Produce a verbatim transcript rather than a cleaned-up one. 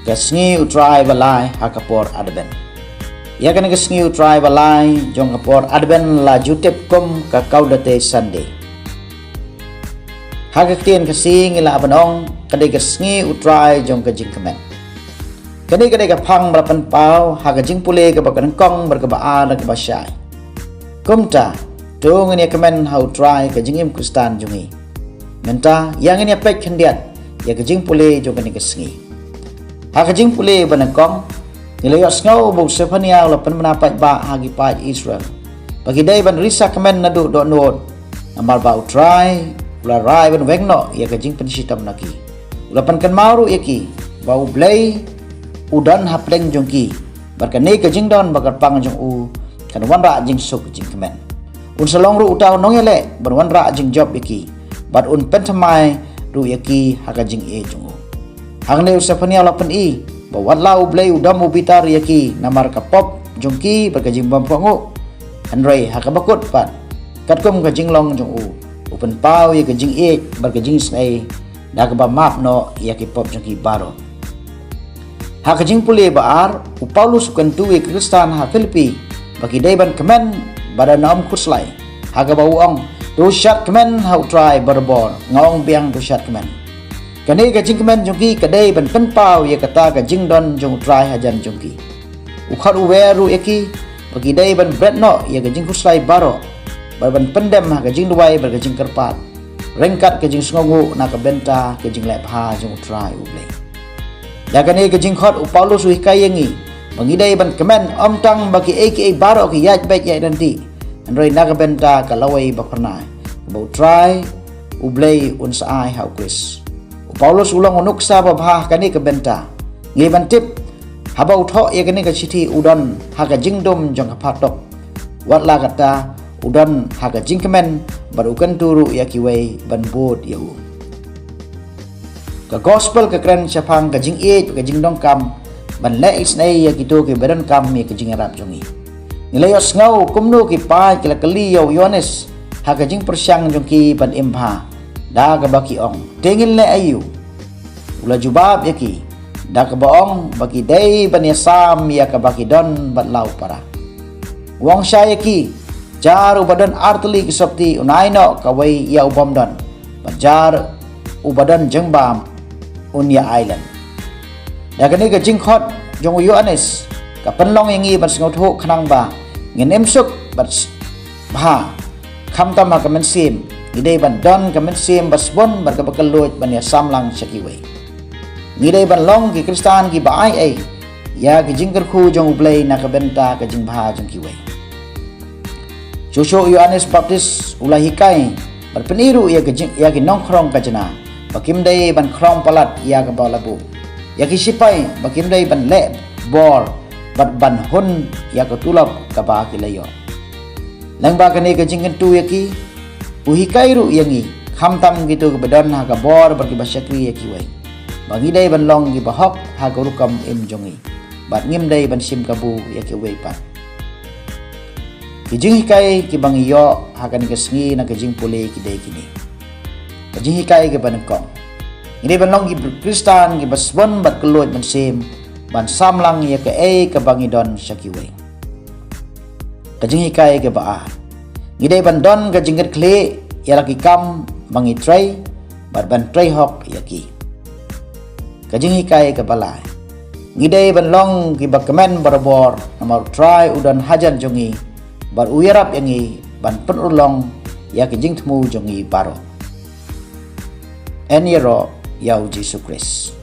Ka sngi U Trai ba lai ha ka por Advent. Ïa kane ka sngi U Trai ba lai jong ka por Advent la ju tip kum ka Gaudete Sunday. Ha ka ktien Khasi ngi lah ban ong ka dei ka sngi U Trai jong ka jingkmen. Kane ka dei ka phang ba la pynpaw ha ka jingpule kaba nyngkong bad kaba ar bad kaba shai. Kumta, to ngin ïa kmen ha U Trai ka jingim Khristan jong ngi. Mynta, ïa ngin ïa peit khyndiat ïa ka jingpule jong kane ka sngi. Ha ka jingpule ba nyngkong, ngi la ïohsngew ba u Sephania u la pynbna paidbah ha ki paid Israel ba ki dei ban risa kmen naduh dohnud, namar ba U Trai u la rai ban weng noh ïa ka jingpynshitom na ki. U la pynkynmaw ruh ïa ki ba U Blei u don hapdeng jong ki, bad kane ka jingdon ba kyrpang jong u kan wanrah jingsuk jingkmen. Un sa long ruh uta u nongïaleh ban wanrah jingjop ïa ki, bad un pynthymmai ruh ïa ki ha ka jingïeit jong u. Hangne u Sephania u la pyni ba wat la U Blei u dom u bitar ïa ki namar ka pop jong ki bad ka jingbympohnguh, hynrei ha kaba kut pat, katkum ka jinglong jong u, u pynpaw ïa ka jingïeit bad ka jingisynei da kaba map noh ïa ki pop jong ki baroh. Ha ka jingpule ba ar, u Paulus u kyntu ïa ki Khristan ha Philippi ba ki dei ban kmen bad da ym khuslai, ha kaba u ong, "To shad kmen ha U Trai barabor, nga ong biang to shad kmen." Kane ka jingkmen jong ki ka dei ban pynpaw ïa kata ka jingdon jong U Trai hajan jong ki. U khot u wer ruh ïa ki ba ki dei ban bret noh ïa ka jingkhuslai baroh, bad ban pyndem ha ka jingduwai bad ka jingkyrpad, ryngkat ka jingsngewnguh na ka bynta ka jingleh bha jong U Trai U Blei. Da kane ka jingkhot u Paulus u hikai ïa ngi ba ngi dei ban kmen ym tang ba kiei kiei baroh ki ïaid beit ïaid ryntih, hynrei na ka bynta ka lawei ba phyrnai kaba U Trai U Blei un sa ai ha U Khrist. U Paulus u long u nuksa ba bha ha kane ka bynta. Ngi ban tip, haba u thoh ïa kane ka shithi u don ha ka jingdum jong ka phatok. Wat la katta, u don ha ka jingkmen bad u kyntu ruh ïa kiwei ban bud ïa u. Ka gospel ka kren shaphang ka jingïeit, ka jingdonkam ban leh isynei ïa kito kiba donkam ïa ka jingïarap jong ngi. Ngi la ïohsngew kumno ki paid ki la kylli ïa u Ïoannis ha ka jingpyrshang jong ki ban im bha, da kaba ki ong, "Te ngin leh aïu?" U la jubab ïa ki da kaba ong ba ki dei ban ïasam ïa kaba ki don bad la u para. U ong shai ïa ki, "Jar uba don artylli ki sopti un ai noh kawei ïa u bym don, bad jar uba don jingbam un ïa ai lem." Da kane ka jingkhot jong u Ïoannis ka pynlong ïa ngi ban sngewthuh khnang ba ngin im suk bad s-, bha, khamtam ha ka mynsiem. Ngi dei ban don ka mynsiem ba sbun bad kaba kylluid ban ïasam lang sha kiwei. Ngi dei ban long ki Khristan kiba ai ei ïa ki jingkyrkhu jong U Blei na ka bynta ka jingbha jong kiwei. Shuh shuh u Ïoannis Baptis u la hikai bad pyni ruh ïa ki jing, ïa ki nongkhrong khajna ba kim dei ban khrong palat ïa kaba la buh, ïa ki shipai ba kim dei ban leh bor bad ban hun ïa ka tulop kaba ki la ïoh. Lyngba kane ka jingkyntu ïa ki, u hikai ruh ïa ngi, khamtam kito kiba don ha ka bor bad kiba shakri ïa kiwei, ba ngi dei ban long kiba hok ha ka rukom im jong ngi, bad ngim dei ban shim kabu ïa kiwei pat. Ki jinghikai kiba ngi ïoh ha kane ka sngi na ka jingpule ki dei kine. Ka jinghikai kaba nyngkong, ngi dei ban long ki Khristan kiba sbun bad kylluid mynsiem ban sam lang ïa kaei kaba ngi don sha kiwei. Ka jinghikai kaba ar, ngi dei ban don ka jingkitkhlieh ïa la ki kam ba ngi trei bad ban trei hok ïa ki. Ka jinghikai kaba lai, ngi dei ban long kiba kmen barabor namar U Trai u don hajan jong ngi bad u ïarap ïa ngi ban pynurlong ïa ki jingthmu jong ngi baroh. Yn ïaroh ïa U Jisu Khrist.